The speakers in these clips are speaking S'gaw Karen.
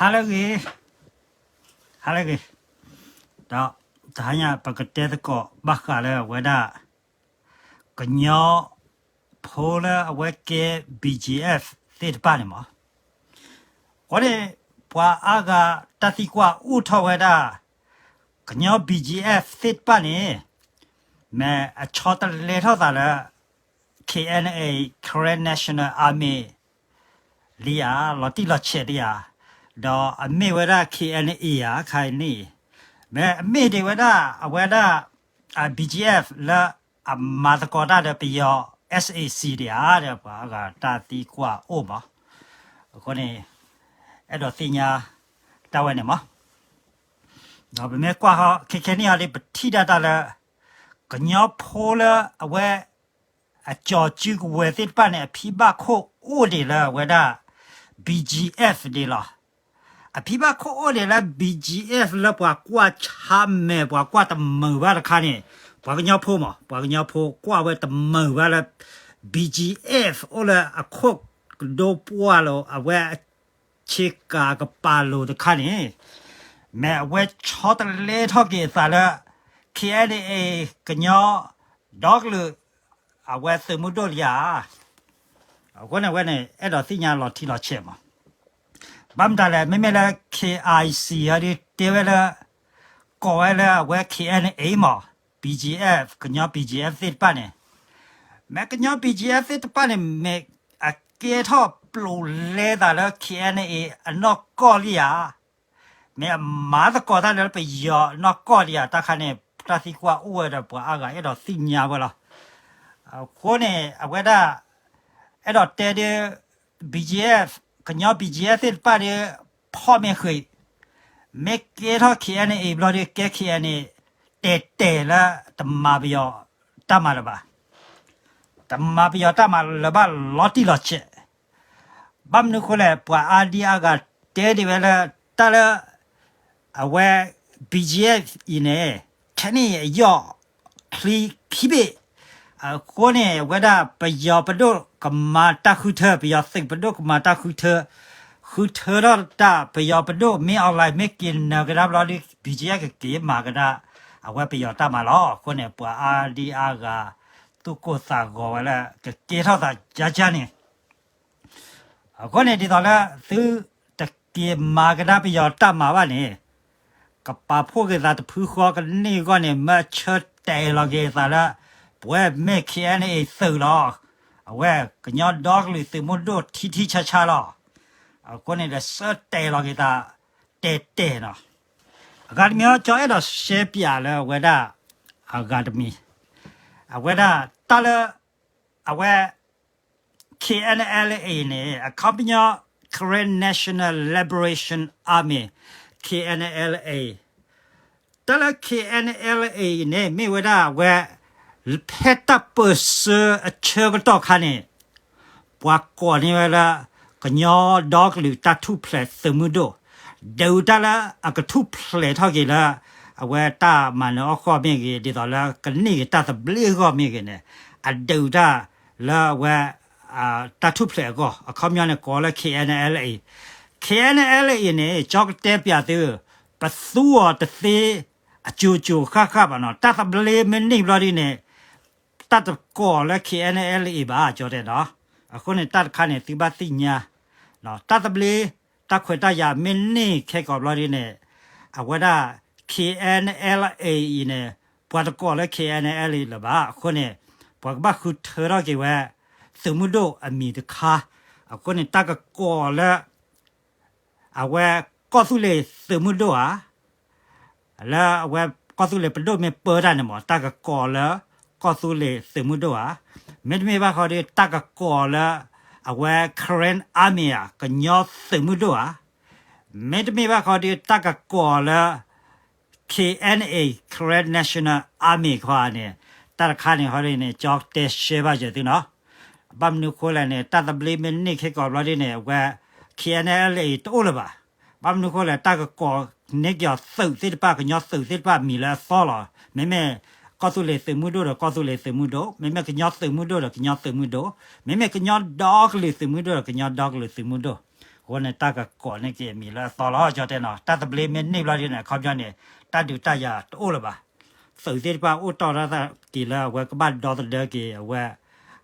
ဟါလၢအဂ့ၤ, ဟါလၢအဂ့ၤ, ဒီးတဟါညါပကတဲသကိးဘၣ်ဃးလၢအဝဲဒၣ် ကညီဖိလၢအဝဲကဲ B G F သ့ၣ်တဖၣ်န့ၣ်မး, အဃိန့ၣ် ပှၤအါဂၤတၢ်သံကွၢ်အိၣ်ထီၣ်ဝဲဒၣ် ကညီ B G F သ့ၣ်တဖၣ်န့ၣ် မ့ၢ်အဆီတလဲထီၣ်သးလၢ K N A, Karen National Army လံဧါ, လီၤတံၢ်လီၤဆဲးလံဧါ, ဒီးအမ့ၢ်ဝဲဒၣ် K N A ဧါ ခါအံၤန့ၣ်, မ့ၢ်အမ့ၢ်ဒံးဝဲဒၣ် အဝဲဒၣ် B G F လၢအမၤသကိးတၢ်ဒီးပယီၤ S A C ဒံးဧါ ဒီးပှၤအါဂၤတၢ်သံကွၢ်အိၣ်မး, အဃိန့ၣ် အဲၣ်ဒိးသ့ၣ်ညါတၢ်ဝဲန့ၣ်မး, ဒီးပမ့ၢ်ကွၢ်ဟီ ခဲခဲန့ၣ်ဟီဒီး ပထံၣ်ဒၣ်တၢ်လၢ ကညီဖိလၢအဝဲ အကၠီၤစုကဝဲၤသ့ၣ်တဖၣ်န့ၣ် အဖံဘၣ်ခိၣ်အိၣ်ဒံးလၢအဝဲဒၣ် B G F ဒံးလီၤ. အဖံဘၣ်ခိၣ်အိၣ်ဒံးလၢ B G F လၢပှၤကွၢ်ဆါမဲာ် ပှၤကွၢ်တမုာ်ဘၣ်တခါန့ၣ်, ပှၤကညီဖိမး ပှၤကညီဖိကွၢ်ဝဲတမုာ်ဘၣ်လၢ B G F အိၣ်လၢအခိၣ်ကဒိပှၢ်လိၤ အဝဲအဆ့ကၤကပၤလိၤတခါန့ၣ်, မ့ၢ်အဝဲဆီတလဲထီၣ်က့ၤအသးလၢ K N A ကညီဒီကလုာ် အဝဲသုးမုၢ်ဒိၣ်လံဧါ. အဃိန့ၣ်ဝဲန့ၣ် အဲၣ်ဒိးသ့ၣ်ညါလီၤတံၢ်လီၤဆဲးမး, ဘၣ်မတၤလဲၣ် မ့မ့ၢ်လၢ K I C အံၤဒီးတဲဝဲလၢ ကိးဝဲလၢအဝဲ K N A မး B G F ကညီ B G F သ့ၣ်တဖၣ်န့ၣ်, မ့ၢ်ကညီ B G F သ့ၣ်တဖၣ်န့ၣ် မ့ၢ်အကဲထီၣ်ပျိးလဲသးလၢ K N A အနီၢ်ကီၢ်လံဧါ, မ့ၢ်အမၤသကိးတၢ်လၢပယီၤအနီၢ်ကီၢ်လံဧါ, တၢ်ခါန့ၣ် တၢ်သံကွၢ်အိၣ်ဝဲဒီးပှၤအါဂၤအဲၣ်ဒိးသ့ၣ်ညါဝဲလီၤ. အဃိန့ၣ် အဝဲဒၣ် အဲၣ်ဒိးတဲဒီး B G F ကညီ B G F သ့ၣ်တဖၣ်ဒီး ဖီၣ်မ့ၢ်ဃ့ၢ်, မ့ၢ်ကဲထီၣ် K N A ဘျီဒီး ကဲ K N A တဲာ်တဲာ်လၢတမၤပယီၤတၢ်မၤလၢၤဘၣ်, တမၤပယီၤတၢ်မၤလၢၤဘၣ်လီၤတံၢ်လီၤဆဲး. ဘၣ်မနုၤဃိလဲၣ် ပှၤအါဒံအါဂၤတဲဒံးဝဲလၢ တၢ်လၢ အဝဲ B G F အံၤန့ၣ် ခဲန့ၣ်အယီၢ်ချံခံဘ့ၣ်, အဃိန့ၣ် အဝဲဒၣ်ပယီၤပဒိၣ်ကမၤတၢ်ဃုထၢ ပယီၤသုးပဒိၣ်ကမၤတၢ်ဃုထၢ, ဃုထၢထီၣ်တၢ် ပယီၤပဒိၣ်မ့ၢ် online မ့ၢ်က့ၤနၢၤကဒါဘျီဒီး B G F ကက့ၤမၤကဒါ အဝဲပယီၤတၢ်မၤလီၤ. အဃိန့ၣ် ပှၤအါဒံအါဂၤ သူၣ်ကိၢ်သးဂီၤဝဲလၢ ကကဲထီၣ်သးကၢ်ကၢ်န့ၣ် အဃိန့ၣ် ဒ်သိးလၢသုတက့ၤမၤကဒါပယီၤတၢ်မၤဘၣ်န့ၣ်, ကပာ်ဖှိၣ်က့ၤသးတဖုဃီကန့ၢ်အဂီၢ်န့ၣ် မၢဆၢတဲာ်လီၤက့ၤသးလၢ ပဝဲမ့ၢ် K N A သုးလီၤ. အဝဲကညီဒီကလုာ်သုးမုၢ်ဒိၣ်ထံထံဆးဆးလီၤ. အဃိန့ၣ်ဒီး ဆၢတဲာ်လီၤက့ၤသးတဲာ်တဲာ်နီၤ. အဂၤတမံၤ ကၠီအဲၣ်ဒိးရှဲပၠးလၢအဝဲဒၣ် အဂၤတမံၤ, အဝဲဒၣ်တၢ်လၢ အဝဲ K N L A န့ၣ် အခီပညီ Karen National Liberation Army, K N L A တၢ်လၢ K N L A န့ၣ် မ့ၢ်ဝဲဒၣ်အဝဲ ဖဲတၢ်ပၢၢ်ဆၢအဆၢကတီၢ်ခါန့ၣ် ပှၤကိးန့ၢ်ဝဲလၢ ကညီဒီကလုာ်တၢ်ထူၣ်ဖျဲးသုးမုၢ်ဒိၣ်, ဒုးတၢ်လၢအကထူၣ်ဖျဲးထီၣ်က့ၤလၢ အဝဲတၢ်မၤနၢၤအီၣ်ဃီၣ်မ့ၢ်ဂ့ၤ, ဒ်သိးလၢကန့ၢ်က့ၤတၢ်သဘျ့အဂီၢ်မ့ၢ်ဂ့ၤန့ၣ်, အဒုးတၢ်လၢအဝဲ တၢ်ထူၣ်ဖျဲးအဂီၢ်, အခီပညီန့ၣ် ကိးလၢ K N L A, K N L A န့ၣ် ကၠီကတဲပၠးသု, ပသူအီၤတသ့အကၠိၤကၠိၤဃၣ်ဃၣ်ဘၣ်နီၤ, တၢ်သဘျ့မ့ၢ်န့ၢ်ဘျီဒ်န့ၣ် တၢ်တကိးလၢ K N L A ဘၣ် ကၠီတဲဒီး, အဃိန့ၣ် တၢ်တခါန့ၣ် သုဘၣ်သ့ၣ်ညါ, တၢ်သဘျ့ တၢ်ခွဲးတၢ်ယာ်မ့ၢ်န့ၢ်ခဲကိာ်ဘျီဒ်န့ၣ်, အဝဲဒၣ် K N L A အံၤန့ၣ် ပှၤတကိးလၢ K N L A လၢၤဘၣ်, အဃိန့ၣ် ပှၤကဘၣ်ဃုထၢထီၣ်က့ၤဝဲ သုးမုၢ်ဒိၣ်အမံၤတခါ, အဃိန့ၣ် တၢ်ကကိးလၢ အဝဲကီၢ်သူလ့ၤသုးမုၢ်ဒိၣ်ဧါ, လၢအဝဲကီၢ်သူလ့ၤပဒိၣ်မ့ၢ်ပၢတၢ်န့ၣ်မး တၢ်ကကိးလၢကီၢ်သူလ့ၤသုးမုၢ်ဒိၣ်ဧါ, မ့တမ့ၢ်ဘၣ်ဃီဒီး တၢ်ကကိးလၢ အဝဲ Karen Army ဧါ, ကညီသုးမုၢ်ဒိၣ်ဧါ, မ့တမ့ၢ်ဘၣ်ဃီဒီး တၢ်ကကိးလၢ K N A, Karen National Army ခီန့ၣ်, တၢ်တခါန့ၣ်ဃီဒ်န့ၣ် ကၠီတဲရှဲဘၣ်ယဲၢ်သုနီၤ. ဘၣ်မနုၤဃိလဲၣ်န့ၣ် တၢ်သဘျ့မ့ၢ်န့ၢ်ခဲကိာ်ဘျီဒ်န့ၣ် အဝဲ K N L A တအိၣ်လၢၤဘၣ်. ဘၣ်မနုၤဃိလဲၣ် တၢ်ကကိးန့ၢ်က့ၤအီၤသုးသ့ၣ်တဖၣ် ကညီသုးသ့ၣ်တဖၣ်မံၤလၢအသီလီၤ. မ့မ့ၢ်ကီၢ်သူလ့ၤသုးမုၢ်ဒိၣ်ဒီးကီၢ်သူလ့ၤသုးမုၢ်ဒိၣ်, မ့မ့ၢ်ကညီသုးမုၢ်ဒိၣ်ဒီးကညီသုးမုၢ်ဒိၣ်, မ့မ့ၢ်ကညီဒီကလုာ်သုးမုၢ်ဒိၣ်ဒီးကညီဒီကလုာ်သုးမုၢ်ဒိၣ်. အဃိန့ၣ် တၢ်ကကိးန့ၢ်က့ၤအမံၤလၢအသီလီၤ ကၠီတဲနီၤ. တၢ်သဘျ့မ့ၢ်န့ၢ်ဘျီဒ်န့ၣ် အခီပညီန့ၣ် တၢ်ဒုးတၢ်ယၤတအိၣ်လၢၤဘၣ်. သုးသ့ၣ်တဖၣ်အိၣ်တီၢ်ထီၣ်က့ၤလၢအဝဲကဘၣ်ဒီသဒၢက့ၤအဝဲ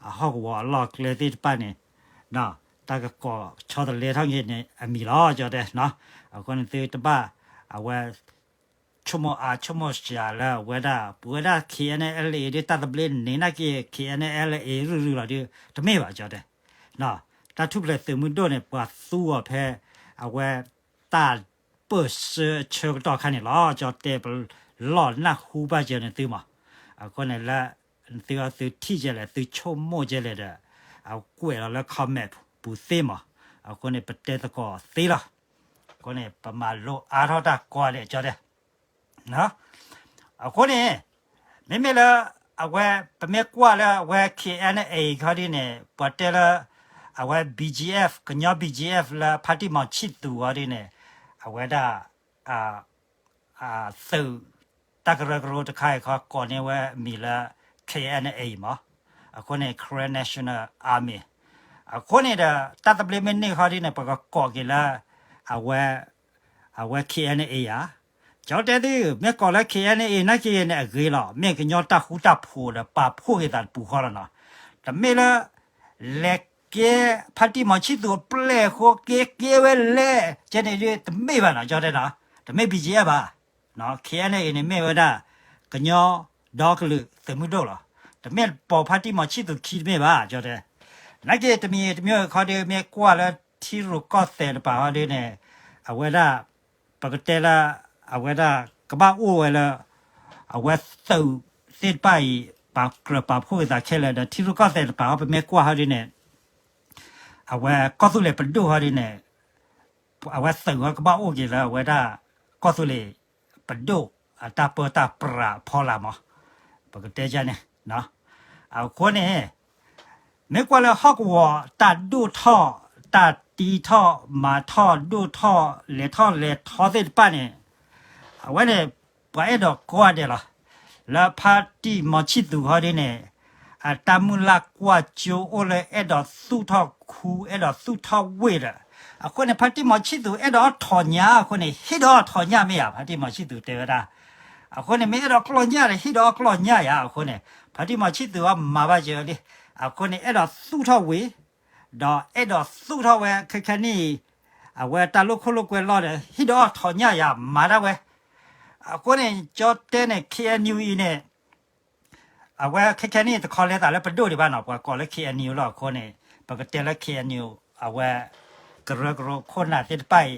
အဟီၣ်ကဝီၤအလီၢ်ကျဲသ့ၣ်တဖၣ်န့ၣ် တၢ်ကကိးဆီတလဲထီၣ်က့ၤန့ၣ်အမံၤလီၤ ကၠီတဲနီၤ. အဃိန့ၣ်သုတဘၣ် အဝဲ ဆိကမိၣ်အါဆိကမိၣ်စှၤလၢအဝဲဒၣ် ပဝဲဒၣ် K N L A ဒ်တၢ်သဘျ့န့ၣ်နာ်က့ K N L A ရုၢ်ရုၢ်လီၤဒ် တမ့ၢ်ဘၣ် ကၠီတဲ. တၢ်ထူၣ်ဖျဲးသုးမုၢ်ဒိၣ်န့ၣ် ပှၤသူအီၤဖဲ အဝဲ တၢ်ပၢၢ်ဆၢအဆၢကတီၢ်ခါန့ၣ်လီၤ ကၠီတဲ. ပလီၢ်နၢ်ဟူဘၣ်ကၢန့ၣ်သုမး. အဃိန့ၣ်လၢ သုအီၤသုထံၣ်ကဲလဲၣ် သုဆိကမိၣ်ကဲလဲၣ်ဒီး အကွဲးလီၤလၢ comment ပူၤသ့မး. အဃိန့ၣ် ပတဲသကိးသ့လီၤ. အဃိန့ၣ် ပမၤလိအါထီၣ်တၢ်ကီဒဲး ကၠီတဲ. အဃိန့ၣ် မ့မ့ၢ်လၢ အဝဲ ပမ့ၢ်ကွၢ်လၢအဝဲ K N A ခီဒ်န့ၣ် ပှၤတဲလၢ အဝဲ B G F ကညီ B G F လၢဖါတံၢ်မီၤဆံၣ်သူးခီဒ်န့ၣ် အဝဲဒၣ် သုး တၢ်ကရၢကရိတခါအံၤခီ ကိးန့ၢ်ဝဲအမံၤလၢ K N A မး. အဃိန့ၣ် Karen National Army အဃိန့ၣ်ဒီး တၢ်သဘျ့မ့ၢ်န့ၢ်ခီဒ်န့ၣ် ပကကိးက့ၤလၢ အဝဲ အဝဲ K N A ဧါ. ကၠီတဲသု မ့ၢ်ကိးလၢ K N A နာ်က့န့ၣ်အဂ့ၤလီၤ. မ့ၢ်ကညီတၢ်ဃူတၢ်ဖိးဒီးပာ်ဖှိၣ်က့ၤသးတပူၤဃီလီၤနီၤ. တမ့ၢ်လၢ လဲၤကဲ ဖါတံၢ်မီၤဆံၣ်သူးအပျဲၢ်အဃိ ကဲကဲဝဲလဲၣ် ကဲန့ၣ်ဒ်တမ့ၢ်ဘၣ်နီၤ ကၠီတဲနီၤ. တမ့ၢ် B G F ဘၣ်. K N A န့ၣ်မ့ၢ်ဝဲဒၣ် ကညီဒီကလုာ်သုးမုၢ်ဒိၣ်လီၤ. တမ့ၢ်ပိာ်ဖါတံၢ်မီၤဆံၣ်သူးခံတမ့ၢ်ဘၣ် ကၠီတဲ. နာ်က့တမံၤတမံၤခီဒ် မ့ၢ်ကွၢ်လၢထံရူၢ်ကီၢ်သဲးတပၤခီဒ်န့ၣ် အဝဲဒၣ် ပကတဲလၢ အဝဲဒၣ် ကဘၣ်အိၣ်ဝဲလၢ အဝဲသုးသ့ၣ်တဖၣ်အံၤ ပာ်ကြၢးပာ်ဖှိၣ်က့ၤသးခဲလၢာ်ဒီး ထံရူၢ်ကီၢ်သဲးတပၤခီ ပမ့ၢ်ကွၢ်ခီဒ်န့ၣ် အဝဲကီၢ်သူလ့ၤပဒိၣ်ခီဒ်န့ၣ် အဝဲသုးခီကဘၣ်အိၣ်က့ၤလၢအဝဲဒၣ် ကီၢ်သူလ့ၤပဒိၣ်အတၢ်ပၢတၢ်ပြးအဖီလာ်မး. ပကတဲန့ၣ် အဃိန့ၣ် မ့ၢ်ကွၢ်လၢဟီၣ်ကဝီၤတၢ်ဒိၣ်ထီၣ် တၢ်တံထီၣ်မၤထီၣ်ဒိၣ်ထီၣ် လဲၤထီၣ်လဲၤထီသ့ၣ်တဖၣ်န့ၣ် အဝဲန့ၣ် ပှၤအဲၣ်ဒိးကိးဂၤဒဲးလီၤ. လၢဖါတံၢ်မီၤဆံၣ်သူးခီဒ်န့ၣ် အတၢ်မုၢ်လၢ်ကွၢ်စိအိၣ်လၢအဲၣ်ဒိးသူၣ်ထီၣ်ခူ အဲၣ်ဒိးသူၣ်ထီၣ်ဝ့ၢ်ဒီး အဃိန့ၣ် ဖါတံၢ်မီၤဆံၣ်သူးအဲၣ်ဒိးအီၣ်ထိးညၣ်အဃိန့ၣ် ဟ့ၣ်ဒီးအီၣ်ထိးညၣ်မ့ၢ်ဧါ ဖါတံၢ်မီၤဆံၣ်သူးတဲဝဲဒၣ်. အဃိန့ၣ် မ့ၢ်အဲၣ်ဒိးကျီၢ်ညၣ်ဒီး ဟ့ၣ်ဒီးအီၣ်ကျီၢ်ညၣ်ဧါ အဃိန့ၣ် ဖါတံၢ်မီၤဆံၣ်သူးအီၤမၤဘၣ်စၢၤလံ. အဃိန့ၣ် အဲၣ်ဒိးသူၣ်ထီၣ်ဝ့ၢ် ဒီးအဲၣ်ဒိးသူၣ်ထီၣ်ဝဲခဲခဲနံၣ်အံၤ အဝဲတၢ်လိာ်ခိၣ်လိာ်ကွဲလီၢ်ဒီး ဟ့ၣ်ဒီးအီၣ်ထိးညၣ်ယၤမၤဒၣ်ဝဲ. အဃိန့ၣ် ကၠီတဲန့ၣ် K N U အံၤန့ၣ် အဝဲခဲခဲနံၣ်တခီလဲၤသးလၢပဒိၣ်ဒံးဘၣ်နီၤ ပှၤကိးလၢ K N U လီၤ. အဃိန့ၣ် ပကတဲလၢ K N U အဝဲ ကရၢကရိခိၣ်နၢ်သ့ၣ်တဖၣ်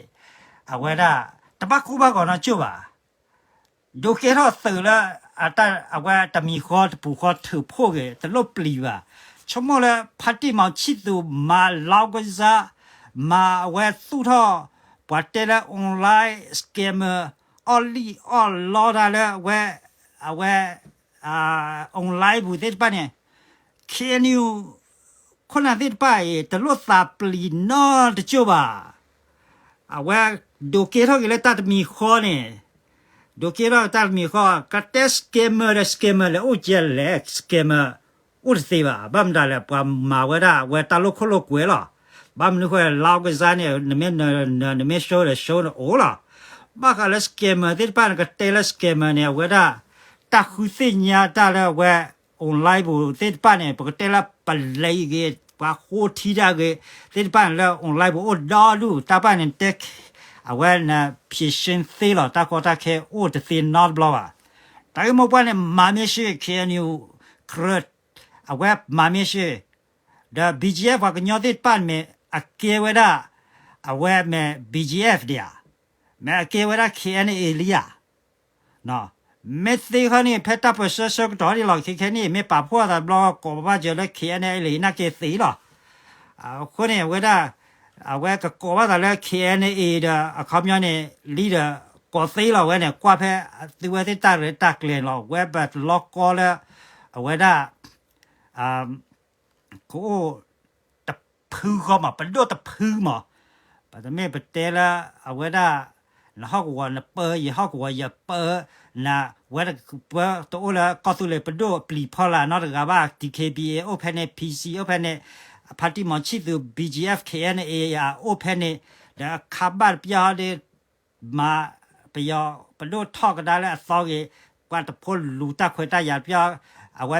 အံၤ အဝဲဒၣ် တဘၣ်ကူဘၣ်ဂီၤနီတကၠိၢ်ဘၣ်. ဒိးကဲထီၣ်သုးလၢ အဝဲတမံၤဃီတပူၤဃီထုးဖှိၣ်ဂ့ၤ တလိၣ်ပျံၤဘၣ်. ဆိကမိၣ်လၢဖါတံၢ်မီၤဆံၣ်သူး မၤလီကစၢ် မၤအဝဲသူၣ်ထီၣ် ပှၤတဲလၢ online scammer အီၣ်လံၣ်အီၣ်လီတၢ်လၢအဝဲ အဝဲ online ပူၤသ့ၣ်တဖၣ်န့ၣ် K N U ခိၣ်နၢ်သ့ၣ်တဖၣ်အံၤ တလိၣ်သးပျံၤနီတကၠိၢ်ဘၣ်. အဝဲဒိးကဲထီၣ်က့ၤလၢတၢ်တမံၤဃီန့ၣ် ဒိးကဲထီၣ်တၢ်တမံၤဃီ ကတဲ scammer ဒီး scammer လဲၤအိၣ်ကဲလဲၣ် scammer အိၣ်တသ့ဘၣ်. ဘၣ်မတၤလဲၣ် ပှၤမၤဝဲဒၣ် အဝဲတၢ်လိာ်ခိၣ်လိာ်ကွဲလီၤ. ဘၣ်မနုၤဃိ လီကစၢ်န့ၣ် နမ့ၢ်နၢၤ နမ့ၢ် show ဒီး show နအိၣ်လီၤ. ဘၣ်ဃးလၢ scammer သ့ၣ်တဖၣ်န့ၣ် ကတဲလၢ scammer န့ၣ် အဝဲဒၣ် တၢ်ဃုသ့ၣ်ညါတၢ်လၢအဝဲ online ပူၤသ့ၣ်တဖၣ်န့ၣ် ပကတဲလၢပလံၤဂ့ၤ ပှၤဃိထံတၢ်ဂ့ၤ သ့ၣ်တဖၣ်န့ၣ်လၢ online ပူၤအိၣ်ဒီဒူၣ် တၢ်တဖၣ်န့ၣ်တဲ အဝဲန ဖြေရှင်း သ့လီၤ တၢ်ကီတၢ်ခဲအိၣ်တသ့နီတဘျီဘၣ်. တၢ်ဂ့ၢ်မိၢ်ပှၢ်န့ၣ် မၤမ့ၢ်ရှ့ K N U ကြၢး အဝဲမၤမ့ၢ်ရှ့ ဒီး B G F ပှၤကညီသ့ၣ်တဖၣ်န့ၣ်မ့ၢ်အကဲဝဲဒၣ် အဝဲမ့ၢ် B G F ဒံးဧါ, မ့ၢ်အကဲဝဲဒၣ် K N A လံဧါ. မ့ၢ်သ့ခီန့ၣ် ဖဲတၢ်ပၢၢ်ဆၢဆၢကတီၢ်ဒံးလီၤ ခဲခဲနံၣ် မ့ၢ်ပာ်ဖှိၣ်သးတဘျီ ကိးဘၣ်စၢၤလၢ K N A လံ နာ်က့သ့လီၤ. အဃိန့ၣ် အဝဲဒၣ် အဝဲကကိးဘၣ်သးလၢ K N A ဒီး အခီပညီန့ၣ် လံဒီး ကိးသ့လီၤဝဲန့ၣ် ကွၢ်ဖဲသုဝဲသ့ၣ်တၢ်ရဲၣ်တၢ်ကျဲၤလီၤ ဝဲပလီကီလၢ အဝဲဒၣ် ကအိၣ်တဖုဃီမး ပဒိၣ်တဖုမး, ပတမ့ၢ်ပတဲလၢအဝဲဒၣ် နဟီၣ်ကဝီၤနပၢ ယဟီၣ်ကဝီၤယပၢ နဝဲပၢတအိၣ်လၢကီၢ်သူလ့ၤပဒိၣ်ပျံၤဖီလာ်နီတဂၤဘၣ် D K B A အိၣ်ဖဲန့ၣ် P C အိၣ်ဖဲန့ၣ် ဖါတံၢ်မီၤဆံၣ်သူး B G F K N A အိၣ်ဖဲန့ၣ် ဒီးအခါဘၣ်တပျၢ်ဟီဒီး မၤ ပယီၤပဒိၣ်ထီၣ်ကဒါလၢအသီဂ့ၤ, ပှၤတဖိလူၤတၢ်ခွဲးတၢ်ယာ်တပျၢ်, အဝဲ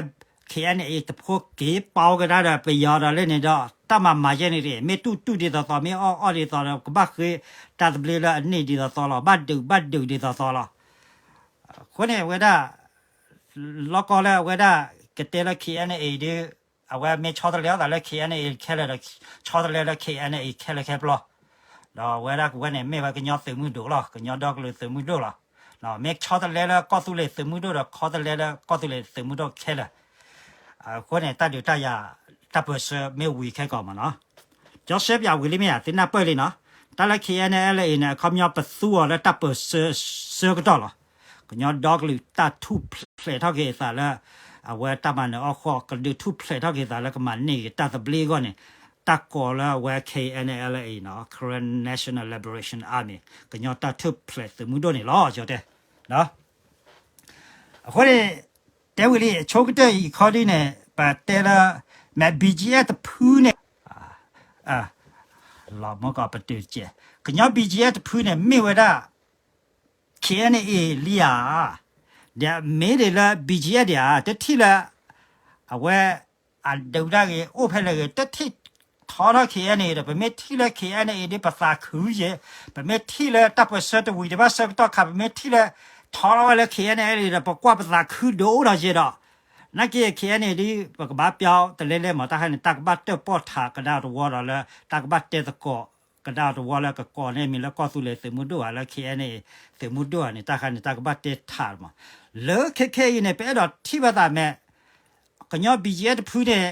KNA တဖိက့ၤပီကဒါဒီးပယီၤဒီးလၢန့ၣ်ဒီး တၢ်မၤမၤယဲန့ၣ်တဂ့ၤ, မ့ၢ်တူၢ်တူၢ်ဒ်သိးသိး မ့ၢ်အီၣ်အီၣ်ဒ်သိးဒီး ကဘၣ်ဃ့တၢ်သဘျ့လၢအန့ၢ်ဒ်သိးသိးလီၤ, ဘၣ်ဒုးဘၣ်ဒုးဒ်သိးသိးလီၤ. အဃိန့ၣ် အဝဲဒၣ် လီၢ်ကီလၢအဝဲဒၣ်ကတဲလၢ KNA ဒ် အဝဲမ့ၢ်ဆီတလဲအသးလၢ KNA ခဲလၢာ်ဒီး ဆီတလဲလၢ KNA ခဲလၢာ်ခဲပျီ, ဒီးအဝဲဒၣ်ကဝဲန့ၣ် မ့ၢ်ဝဲကညီသုးမုၢ်ဒိၣ်လီၤ, ကညီဒီကလုာ်သုးမုၢ်ဒိၣ်လီၤ. မ့ၢ်ဆီတလဲလၢကီၢ်သူလ့ၤသုးမုၢ်ဒိၣ်ဒီး ဆီတလဲလၢကီၢ်သူလ့ၤသုးမုၢ်ဒိၣ်ခဲလၢာ်. အဃိန့ၣ် တၢ်ဒုးတၢ်ယၤ တၢ်ပၢၢ်ဆၢမ့ၢ်ဝံၤခဲကီးမးနီၤ, ကၠီဆှၢပၠးဝံၤလံမ့ၢ်ဧါ, သုနၢ်ပၢၢ်လံနီၤ, တၢ်လၢ KNLA န့ၣ် အခီပညီပသူအီၤလၢတၢ်ပၢၢ်ဆၢဆၢကတီၢ်လီၤ. ကညီဒီကလုာ်တၢ်ထူၣ်ဖျဲးထီၣ်က့ၤအသးလၢ အဝဲတၢ်မၤနၢၤအီၣ်ဃီ, ကဒုးထူၣ်ဖျဲးထီၣ်က့ၤအသးလၢကမၤန့ၢ်က့ၤတၢ်သဘျ့အဂီၢ်န့ၣ်, တၢ်ကိးလၢအဝဲ KNLA နီၤ, Karen National Liberation Army, ကညီတၢ်ထူၣ်ဖျဲးသုးမုၢ်ဒိၣ်န့ၣ်လီၤ ကၠီတဲ. အဃိန့ၣ် တဲဝံၤလံ အဆိကတၢၢ်အံၤခီဒ်န့ၣ် ပတဲလၢ မ့ၢ် BGF တဖုန့ၣ် လီၤမၢကီးပတုာ်ကဲ, ကညီ BGF တဖုန့ၣ် မ့ၢ်ဝဲဒၣ် KNA လံဧါ, ဒီးမ့ၢ်ဒ်လၢ BGF ဒံးဧါ, တထံၣ်လၢ အဝဲ အဒုးတၢ်ဂ့ၤ အိၣ်ဖဲလဲၣ်ဂ့ၤ တထံၣ်ထီထီၣ် KNA ဒီး ပမ့ၢ်ထံၣ်လၢ KNA ဒ်ပသးခုယဲ, ပမ့ၢ်ထံၣ်လၢတၢ်ပၢၢ်ဆၢတဝံၤတဘၣ်ဆၢကတီၢ်ခါ ပမ့ၢ်ထံၣ်လၢ ထီထီၣ်ဝဲလၢ KNLA ဒီး ပကွၢ်ပသးခုဒိၣ်အိၣ်ဒီးယဲဒီး, နာ်က့ KNA ဒ် ပကဘၣ်ပျီတလဲလဲမး တၢ်ခါန့ၣ် တၢ်ကဘၣ်တၢၣ်ပီၣ်ထးကဒါတဝီဒီးလၢ တၢ်ကဘၣ်တဲသကိးကဒါတဝီလၢကကိးန့ၢ်မံၤလၢကီၢ်သူလ့ၤသုးမုၢ်ဒိၣ်ဧါ လၢ KNA သုးမုၢ်ဒိၣ်ဧါန့ၣ် တၢ်ခါန့ၣ် တၢ်ကဘၣ်တဲထးမး. လၢခဲခဲအံၤန့ၣ် ပအဲၣ်ဒိးထံၣ်ဘၣ်သးမ့ၢ် ကညီ BGF တဖုန့ၣ်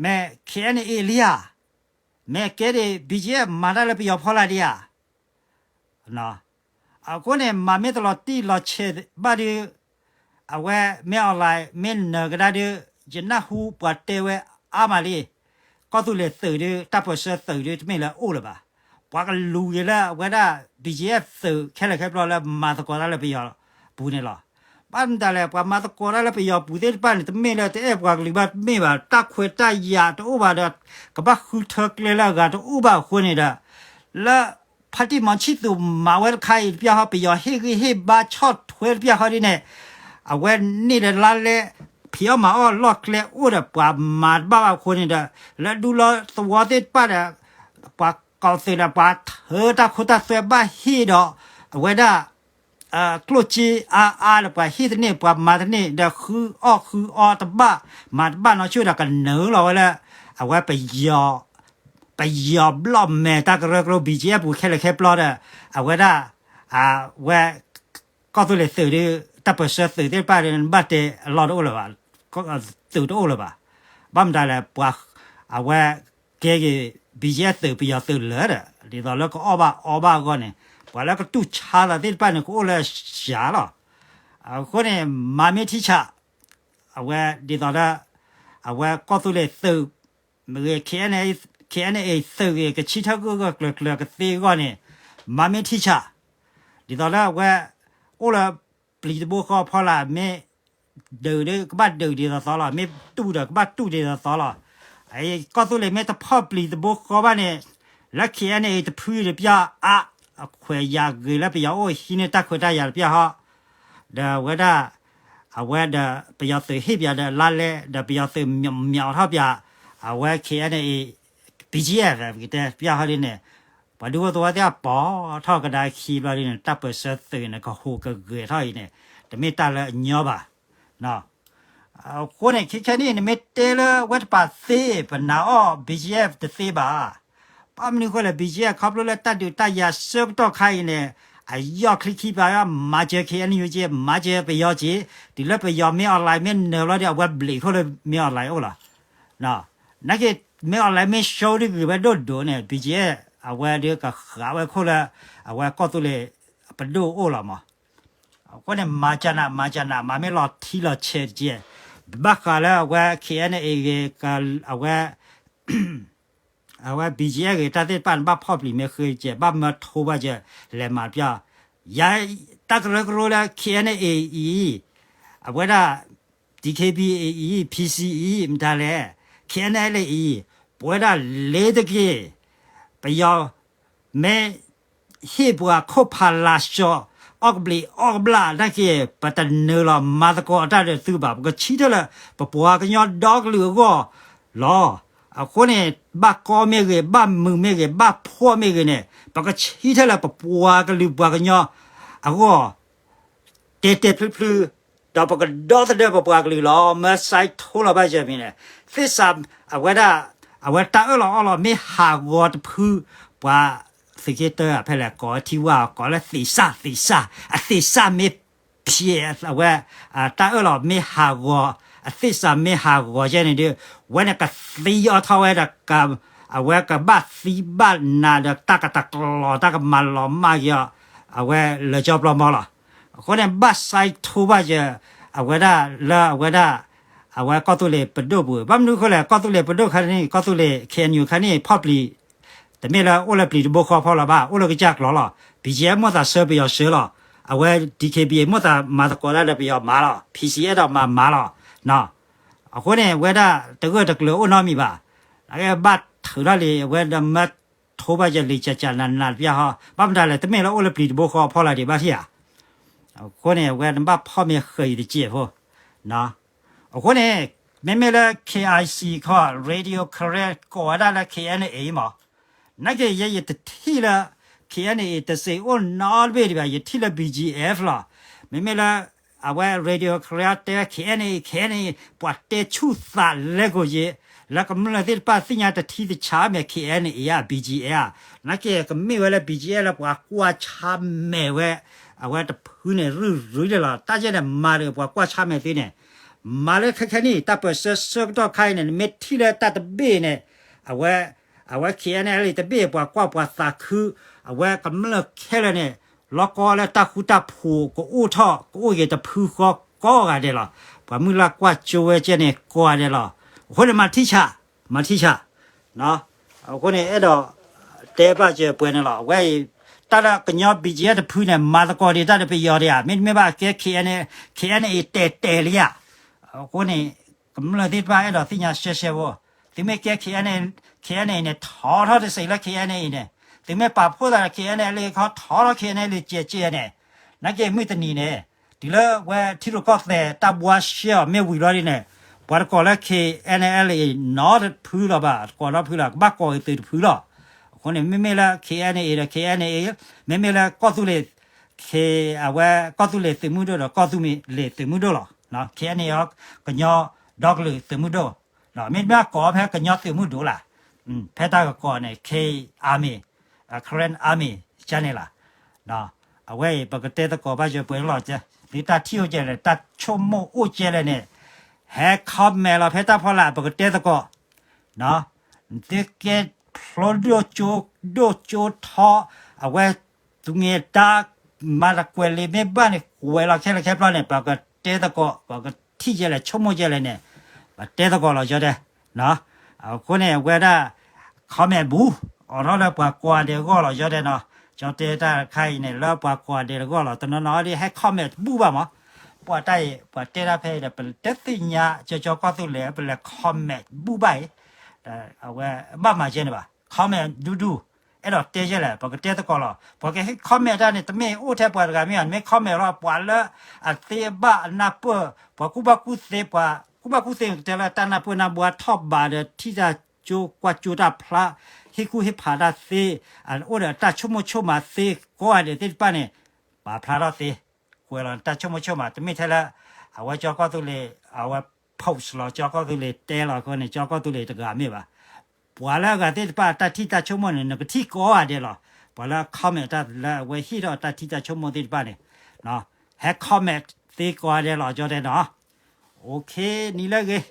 မ့ၢ် KNA လံဧါ, မ့ၢ်ကဲဒ် BGF မၤတၢ်လၢပယီၤဖီလာ်ဒံးဧါ. အဃိန့ၣ် မၤမ့ၢ်တလီၤတံၢ်လီၤဆဲးဘၣ်ဒီး အဝဲမ့ၢ် online မ့ၢ်နၢၤကဒါဒီး ယနၢ်ဟူပှၤတဲဝဲအါမးလံ, ကီၢ်သူလ့ၤသုးဒီး တၢ်ပၢၢ်ဆၢသုးဒီး တမ့ၢ်လၢအိၣ်လၢၤဘၣ်. ပှၤကလူၤက့ၤလၢအဝဲဒၣ် BGF သုးခဲလၢာ်ခဲပျီလၢမၤသကိးတၢ်လၢပယီၤပူၤန့ၣ်လီၤ. ဘၣ်မတၤလဲၣ် ပှၤမၤသကိးတၢ်လၢပယီၤပူၤသ့ၣ်တဖၣ်န့ၣ် တမ့ၢ်လၢတအဲၣ်ပှၤကလုာ်ဘၣ်တမ့ၢ်ဘၣ်, တၢ်ခွဲးတၢ်ယာ်တအိၣ်ဘၣ်ဒီး ကဘၣ်ဃုထၢကျဲလၢအဂၤတအိၣ်ဘၣ်အဃိန့ၣ်ဒီး လၢ ဖါတံၢ်မီၤဆံၣ်သူးမၤဝဲတခါအံၤတပျၢ်ဟီ ပယီၤဟ့ၣ်ဂံၢ်ဟ့ၣ်ဘါဆီၣ်ထွဲတပျၢ်ဟီဒ်န့ၣ်, အဝဲန့ၢ်ဒီးလါလဲ ဖံးအီၣ်မၤအီၣ်လီၢ်ကျဲအိၣ်ဒီး ပှၤမၤတဘၣ်ဘၣ်အဃိန့ၣ်ဒီး လၢဒူလၢသဝီသ့ၣ်တဖၣ်ဒီး ပှၤကီၢ်သုးဒီးပှၤထၢတၢ်ခိတၢ်သွဲဘၣ်ဟ့ၣ်ဒီး အဝဲဒၣ် ကျိၣ်စ့အါအါဒီးပှၤဟ့ၣ်တန့ၢ် ပှၤမၤတန့ၢ်ဒီး ဃုအီၣ်ဃုအီတဘၣ် မၤတဘၣ်နီၢ်ဆိဒီး ကနုာ်လီၤဝဲလၢ အဝဲပယီၤ ပယီၤဘျီၣ်မဲာ်တၢ်ကရၢကရိ BGF ပူၤခဲလၢာ်ခဲပျီဒီး အဝဲဒၣ် အဝဲ ကီၢ်သူလ့ၤသုးဒီး တၢ်ပၢၢ်ဆၢသုးသ့ၣ်တဖၣ်ဒီး နဘၣ်တဲအလီၢ်တအိၣ်လၢၤဘၣ်, သုးတအိၣ်လၢၤဘၣ်. ဘၣ်မတၤလဲၣ် ပှၤ အဝဲ ကဲက့ၤ BGF သုး ပယီၤသုးလၢာ်ဒီး ဒ်သိးလၢကအီၣ်ဘၣ်အီဘၣ်အဂီၢ်န့ၣ် ပှၤလၢကတူၢ်ဆါသးသ့ၣ်တဖၣ်န့ၣ် ကအိၣ်လၢယၤလီၤ. အဃိန့ၣ် မၤမ့ၢ်ထံဆး အဝဲဒ်သိးလၢ အဝဲကီၢ်သူလ့ၤသုး မ့ၢ်ဂ့ၤ KNA သုးဂ့ၤ ကဆံထၢၣ်ဂၢၢ်ဂၢၢ်ကျၢၤကျၢၤကသ့အဂီၢ်န့ၣ် မၤမ့ၢ်ထံဆး ဒ်သိးလၢအဝဲ အိၣ်လၢပျံၤတဘိဃီဖီလာ် မ့ၢ်ဒုးဒီးကဘၣ်ဒုးဒ်သိးသိးလီၤ, မ့ၢ်တူၢ်ဒီးကဘၣ်တူၢ်ဒ်သိးသိးလီၤ. အကီၢ်သူလ့ၤမ့ၢ်တဖီၣ်ပျံၤတဘိဃီဘၣ်န့ၣ် လၢ KNA တဖုတပျၢ်အါ အခွဲးယာ်ဂ့ၤလၢပယီၤအိၣ်ဟံးန့ၢ်တၢ်ခွဲးတၢ်ယာ်တပျၢ်ဟီ ဒီးအဝဲဒၣ် အဝဲဒီးပယီၤသုးဟ့ၣ်ပၠးဒီးလါလဲဒီးပယီၤသုးမၠီၣ်ထီၣ်ပၠး အဝဲ KNA BGF ပကတဲပျၢ်ဟီဒ်န့ၣ် ပှၤဒူဖိသဝီသ့ၣ်တဖၣ်ပိာ်ထီၣ်ကဒါခံဘျီဒ်န့ၣ် တၢ်ပၢၢ်ဆၢသုးန့ၣ် ကဟူးကဂဲၤထီၣ်အံၤန့ၣ် တမ့ၢ်တၢ်လၢအညီဘၣ်. အဃိန့ၣ် ခဲခဲနံၣ် နမ့ၢ်တဲလၢဝဲတပၤသ့ ပနာ်အီၤ BGF တသ့ဘၣ်. ဘၣ်မနုၤဃိလဲၣ် BGF ခီဖျိလၢတၢ်ဒုးတၢ်ယၤဆၢကတီၢ်ခါအံၤန့ၣ် အယီၢ်ချံခံပၤ မၤစၢၤ KNU က့ မၤစၢၤပယီၤက့ တုၤလၢပယီၤမ့ၢ် online မ့ၢ်နၢၤဘျီဒီး အဝဲဘျံးခိၣ်လၢမ့ၢ် online အိၣ်လီၤ. နာ်က့ မ့ၢ် online မ့ၢ် show ဒ်ဂ့ၤဝဲဒိၣ်ဒိၣ်န့ၣ် BGF အဝဲဒ်ကဃးဝဲခိၣ်လၢ အဝဲကီၢ်သူလ့ၤပဒိၣ်အိၣ်လီၤမး. အဃိန့ၣ် မၤကနး မၤကနး မၤမ့ၢ်လီၤထံလီၤဆဲးတက့ၢ်. ဘၣ်ဃးလၢအဝဲ KNA ဂ့ၤ အဝဲ အဝဲ BGF ဂ့ၤ တၢ်သ့ၣ်တဖၣ်န့ၣ် ဘၣ်ဖီၣ်ပျံၤမ့ၢ်ဃ့ကဲး ဘၣ်မၢထိဘၣ်ကဲး လဲၤမၤတပျၢ်. ယၤ တၢ်ကရၢကရိလၢ KNA အံၤ အဝဲဒၣ် DKBA အံၤ PC အံၤ မတၤလဲၣ် KNLA အံၤ ပဝဲဒၣ်လ့ၤတက့ၢ်. ပယီၤ မ့ၢ်ဟ့ၣ်ပှၤခိၣ်ဖးလၤစီၤ အီၣ်ကဘျံးအီၣ်ကဘျၣ်နာ်က့ ပတနုာ်လီၤမၤသကိးတၢ်ဒီးသုဘၣ်. ပကဆံထၢၣ်လၢ ပပှၤကညီဒီကလုာ်အဂီၢ်လီၤ. အဃိန့ၣ် ဘၣ်ကီမ့ၢ်ဂ့ၤ, ဘၣ်မုာ်မ့ၢ်ဂ့ၤ, ဘၣ်ဖှီၣ်မ့ၢ်ဂ့ၤန့ၣ် ပကဆံထၢၣ်လၢပပှၤကလုာ်ပှၤကညီအဂီၢ် တဲတဲဖျုဖျု, ဒီးပကဒီသဒၢပပှၤကလုာ်လီၤ. မၢစဲးထိလီၤဘၣ်ယဲၢ်မံၤန့ၣ် သ့ၣ်စး အဝဲဒၣ် အဝဲတၢ်အၢၣ်လီၤအီလီၤမ့ၢ်ဟးဂီၤတဖု, ပှၤသုးက့တၢဖဲလဲၣ် ကိးဝဲထံဝါ ကိးလၢသ့ၣ်စၢ် သ့ၣ်စၢ်, အသ့ၣ်စၢ်မ့ၢ်ဖျဲး အဝဲ တၢ်အၢၣ်လီၤမ့ၢ်ဟးဂီၤ, အသ့ၣ်စၢ်မ့ၢ်ဟးဂီၤယဲန့ၣ်ဒီး ဝဲန့ၣ်ကသံအီၤထီၣ်ဝဲဒီး အဝဲကဘၣ်သံဘၣ်နးဒီးတၢ်ကတကျိၤ တၢ်ကမၤလီၤမၢ်က့ၤအီၤ အဝဲလၢကၠီပျီမီလီၤ. အဃိန့ၣ် ဘၣ်စဲးထိဘၣ်ယဲၢ် အဝဲဒၣ်လၢအဝဲဒၣ် အဝဲကီၢ်သူလ့ၤပဒိၣ်ပူၤ ဘၣ်မနုၤအဃိလဲၣ် ကီၢ်သူလ့ၤပဒိၣ်ခါန့ၣ် ကီၢ်သူလ့ၤ ခ့ၣ်အဲၣ်ယူၣ် ခါန့ၣ် ဖီၣ်ပျံၤ တမ့ၢ်လၢအိၣ်လၢပျံၤတဘိဃီဖီလီၤဘၣ် အိၣ်လၢကစၢ်ကျိၤလီၤ. ဘံၣ်ကၠံၣ်အဲၣ် မိၣ်သးဆှၢပယီၤဆှၢလီၤ. အဝဲ ဒံၣ်ခ့ၣ်ဘံၣ် မိၣ်သးမၤသကိးတၢ်ဒီးပယီၤမၤလီၤ. ဖံၣ်စံၣ်အဲၣ်ဒိးမၤမၤလီၤ. အဃိန့ၣ် ဝဲဒၣ်တဂၢၢ်တကျၢၤအိၣ်နီတမံၤဘၣ်. အကဘၣ်ထုးထီၣ်လံ အဝဲဒီးမၢထိဘၣ်ယဲၢ်လံၤကၠးကၠးနးနးတပျၢ်ဟီ ဘၣ်မတၤလဲၣ် တမ့ၢ်လၢအိၣ်လၢပျံၤတဘိဃီဖီလီၤဒံးဘၣ်ထံၣ်ဧါ. အဃိန့ၣ် အဝဲနဘၣ်ဖီၣ်မ့ၢ်ဃဲၤအံၤတစဲးဖိ အဃိန့ၣ် မ့မ့ၢ်လၢ K I C ခီ Radio Karen ကိးဝဲဒၣ်လၢ K N A မး, နာ်က့ယဲယတထံၣ်လၢ K N A တစ့အိၣ်နီတဘ့ၣ်ဒံးဘၣ် ယထံၣ်လၢ B G F လီၤ. မ့မ့ၢ်လၢ အဝဲ Radio Karen တဲ K N A K N A ပှၤတဲဆူၣ်သးလဲကိာ်ယဲ လၢကမျၢၢ်သ့ၣ်တဖၣ်သ့ၣ်ညါတထံၣ်တဆးမဲာ် K N A ဧါ B G F ဧါ. နာ်က့ကမ့ၢ်ဝဲလၢ B G F လၢပှၤကွၢ်ဆါမဲာ်ဝဲ အဝဲတဖုန့ၣ် ရုၢ်ရုၢ်န့ၣ်လီၤ. တၢ်ယဲန့ၣ် မၤဒီးပှၤကွၢ်ဆါမဲာ်သ့န့ၣ် မၤလၢခဲခဲနံၣ် တၢ်ပၢၢ်ဆၢဆၢကတီၢ်ခါအံၤန့ၣ် နမ့ၢ်ထံၣ်လၢတၢ်တဘ့ၣ်န့ၣ် အဝဲ အဝဲ K N L A တဘ့ၣ်ပှၤကွၢ်ပှၤသးခု အဝဲကမျၢၢ်ခဲလၢာ်န့ၣ် လီၤကီလၢတၢ်ဃူတၢ်ဖိးကအိၣ်ထီၣ် ကအိၣ်က့ၤတဖုဃီကိးဂၤဒဲးလီၤ. ပှၤမုၢ်လၢ်ကွၢ်ကၠိဝဲကဲန့ၣ်ကိးဂၤဒဲးလီၤ. အဃိန့ၣ် မၤထံဆး မၤထံဆး အဃိန့ၣ် အဲၣ်ဒိးတဲဘၣ်စၢၤပှဲၤန့ၣ်လီၤ. အဝဲအံၤ တၢ်လၢကညီ B G F တဖုန့ၣ် မၤသကိးဒံးတၢ်ဒီးပယီၤဒံးဧါ မ့တမ့ၢ်ဘၣ်ကဲ K N A တဲာ်တဲာ်လံဧါ. အဃိန့ၣ် ကမျၢၢ်သ့ၣ်တဖၣ်အဲၣ်ဒိးသ့ၣ်ညါရှဲရှဲဖိ, သုမ့ၢ်ကဲ K N A န့ၣ် ထီထီၣ်တစဲးလၢ K N A န့ၣ်, သုမ့ၢ်ပာ်ဖှိၣ်သးဒီး K N L A ခီ ထီထီၣ် K N L A ကဲးကဲးန့ၣ်, နာ်က့မုၢ်တနံၤန့ၣ် တုၤလၢဝဲထံရူၢ်ကီၢ်သဲးတၢ်ဘှါရှဲအီၤမ့ၢ်ဝံၤလီၤဒ်န့ၣ်, ပှၤတကိးလၢ K N L A နီတဖုလီၤဘၣ်, တကိးနီတဖုလီၤ, ကဘၣ်ကိးအသုးတဖုလီၤ. အဃိန့ၣ် မ့မ့ၢ်လၢ K N A ဒီး K N A, မ့မ့ၢ်လၢကီၢ်သူလ့ၤ K အဝဲ ကီၢ်သူလ့ၤသုးမုၢ်ဒိၣ်ဒီး ကီၢ်သူလ့ၤသုးမုၢ်ဒိၣ်လီၤ. K N A အီၤ ကညီဒီကလုာ်သုးမုၢ်ဒိၣ်, မ့တမ့ၢ်ကိးဖဲကညီသုးမုၢ်ဒိၣ်လၢ ဖဲတၢ်ကကိးန့ၣ် K Army, Karen Army ကန့ၣ်လီၤ. အဝဲအံၤ ပကတဲသကိးဘၣ်ယပှဲၤလီၤ, သုတၢ်ထံၣ်အိၣ်ကဲလဲၣ်, တၢ်ဆိကမိၣ်အိၣ်ကဲလဲၣ်န့ၣ်, ဟဲ comment လီၤဖဲတၢ်ဖီလာ် ပကတဲသကိး သုကဲဖျိဒိၣ်ကၠိဒိၣ်ကၠိထီ, အဝဲသူငယ်တၢ်မၤတကွဲးလံာ်မ့ၢ်ဘၣ်န့ၣ် ကွဲးလီၤခဲလၢာ်ခဲဖျိန့ၣ် ပကတဲသကိး, ပကထံၣ်ကဲလဲၣ် ဆိကမိၣ်ကဲလဲၣ်န့ၣ် ပတဲသကိးလီၤ ကၠီတဲ. အဃိန့ၣ် အဝဲဒၣ် comment ဘူး အိးထီၣ်လၢပှၤကိးဂၤဒဲးအဂီၢ်လီၤ ကၠီတဲနီၤ. ကၠီတဲတၢ်တခါအံၤန့ၣ် လၢပှၤကိးဂၤဒဲးအဂီၢ်လီၤ. တနီၤနီၤဒ်ဟဲ comment ဘူးဘၣ်မး, ပှၤတၢ်အံၤ ပှၤတဲတၢ်ဖဲအံၤဒီး ပတသ့ၣ်ညါ ကၠီကၠီကီၢ်သူလ့ၤ ပလဲၤ comment ဘူးဘၣ်အံၤ, အဝဲဘၣ်မၤကဲန့ၣ်ဘၣ်. comment ဒူဒူ, အဲၣ်ဒိးတဲယဲလဲၣ် ပကတဲသကိးလီၤ. ပှၤကဟဲ comment တၢ်န့ၣ် တမ့ၢ်အိၣ်ထဲပှၤတဂၤမ့ၢ်ဧါ, နမ့ၢ် comment လီၤ ပှၤလၢအသ့အဘၣ်အနၢ်ပၢၢ်, ပှၤကူၣ်ဘၣ်ကူၣ်သ့, ပှၤကူၣ်ဘၣ်ကူၣ်သ့ကတဲလၢတၢ်နၢ်ပၢၢ်နၢ်ဘှါထီၣ်ဘးဒီး ထံၣ်တၢ်ကၠိကွၢ်ကၠိတၢ်ဖျါ, ဟ့ၣ်ကူၣ်ဟ့ၣ်ဖးတၢ်သ့, အိၣ်ဒီးတၢ်ဆိကမိၣ်ဆိကမးသ့ ကိးဂၤဒဲးသ့ၣ်တဖၣ်န့ၣ် ပာ်ဖျါထီၣ်သ့, ကွဲးလီၤတၢ်ဆိကမိၣ်ဆိကမး တမ့ၢ်ထဲလၢ အဝဲကၠီကီၢ်သူလ့ၤ အဝဲ post လီၤ ကၠီကီၢ်သူလ့ၤတဲလီၤအဃိန့ၣ် ကၠီကီၢ်သူလ့ၤတဂၤမ့ၢ်ဘၣ်. ပှၤလၢအဂၤသ့ၣ်တဖၣ် တၢ်ထံၣ်တၢ်ဆိကမိၣ်န့ၣ် နကထံၣ်ကိးဂၤဒဲးလီၤ. ပှၤလၢ comment တၢ်လၢအဝဲဟ့ၣ်ထီၣ်တၢ်ထံၣ်တၢ်ဆိကမိၣ်သ့ၣ်တဖၣ်န့ၣ် ဟဲ comment သ့ကိးဂၤဒဲးလီၤ ကၠီတဲနီၤ. OK နံၤလၢအဂ့ၤ,